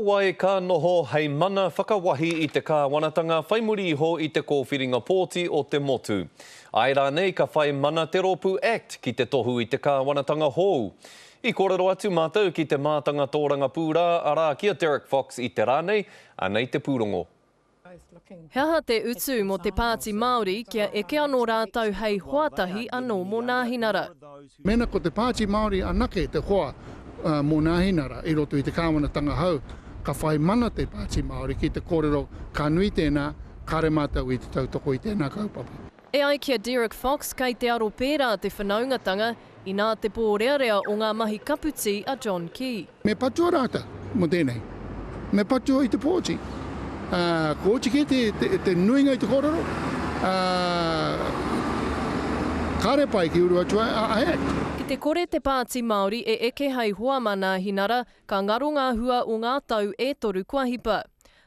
Ko wai ka noho hei mana whakawahi i te kāwanatanga whai muri iho i te kōwhiringa pōti o te motu? Āe rānei ka whai mana te rōpū act ki te tohu i te kāwanatanga hou? I kōrero atu mātou ki te mātanga tōrangapū rā, arā, ki a Derek Fox i te rā nei, anei te pūrongo. He aha te utu mō te Pāti Māori kia eke anō rātou hei hoatahi anō mō Nāhinara? Mēnā ko te Pāti Māori anake te hoa mō Nāhinara i roto i te kāwanatanga hou, ka whai mana te Pāti Māori ki te kōrero ka nui tēnā, kāre mātou i te tautoko i tēnā kaupapa. E ai ki a Derek Fox, kei te aro pērā te whanaungatanga, inā te pōrearea o ngā mahi kaputī a John Key. Me patua rātou mō tēnei. Me patua i te pōti. Ā, kua oti kē te, te, te nuinga i te kōrero, ā, kāre pai ki uru atu a, a Act. Ki te kore te Pāti Māori e eke hei hoa mā Nāhinara, ka ngaro ngā hua o ngā tau e toru kua hipa.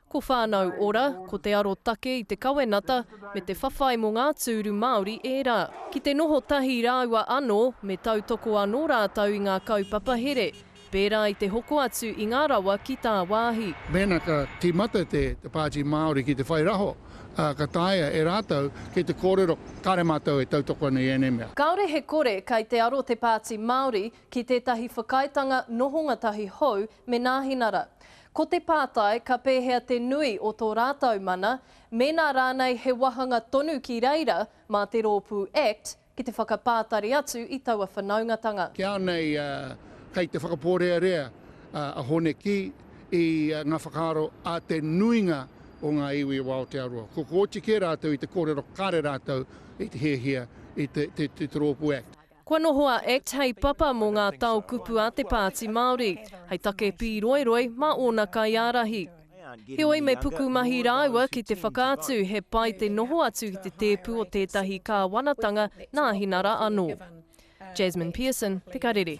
Ko Whānau Ora, ko te arotake i te kawenata me te whawhai mō ngā tūru Māori ērā. Ki te noho tahi rāua anō, me tautoko anō rātou i ngā kaupapa here, pērā i te hoko atu i ngā rawa ki tāwāhi. Mēnā ka tīmata te Pāti Māori ki te whai raho, ka taea e rātou ki te kōrero kāre mātou e tautoko ana i ēnei mea. Kāore he kore kei te aro te Pāti Māori ki tētahi whakaaetanga nohonga tahi hou me Nāhinara. Ko te pātai, ka pēhea te nui o tō rātou mana, mēnā rānei he wahanga tonu ki reira mā te rōpū act ki te whakapātari atu i taua whanaungatanga. Ki au nei, kei te whakapōrearea a Hone Kī i ngā whakaaro a te nuinga o ngā iwi o Aotearoa. Ko oti kē rātou i te kōrero kāre rātou i te hiahia i te rōpū act. Kua noho a act hei papa mō ngā tao kupu a te Pāti Māori, hei take pīroiroi mā ōna kaiārahi. Heoi me pukumahi rāua ki te whakaatu he pai te noho atu ki te tēpu o tētahi kāwanatanga nāhinara anō. Jasmine Pearson, Te Karere.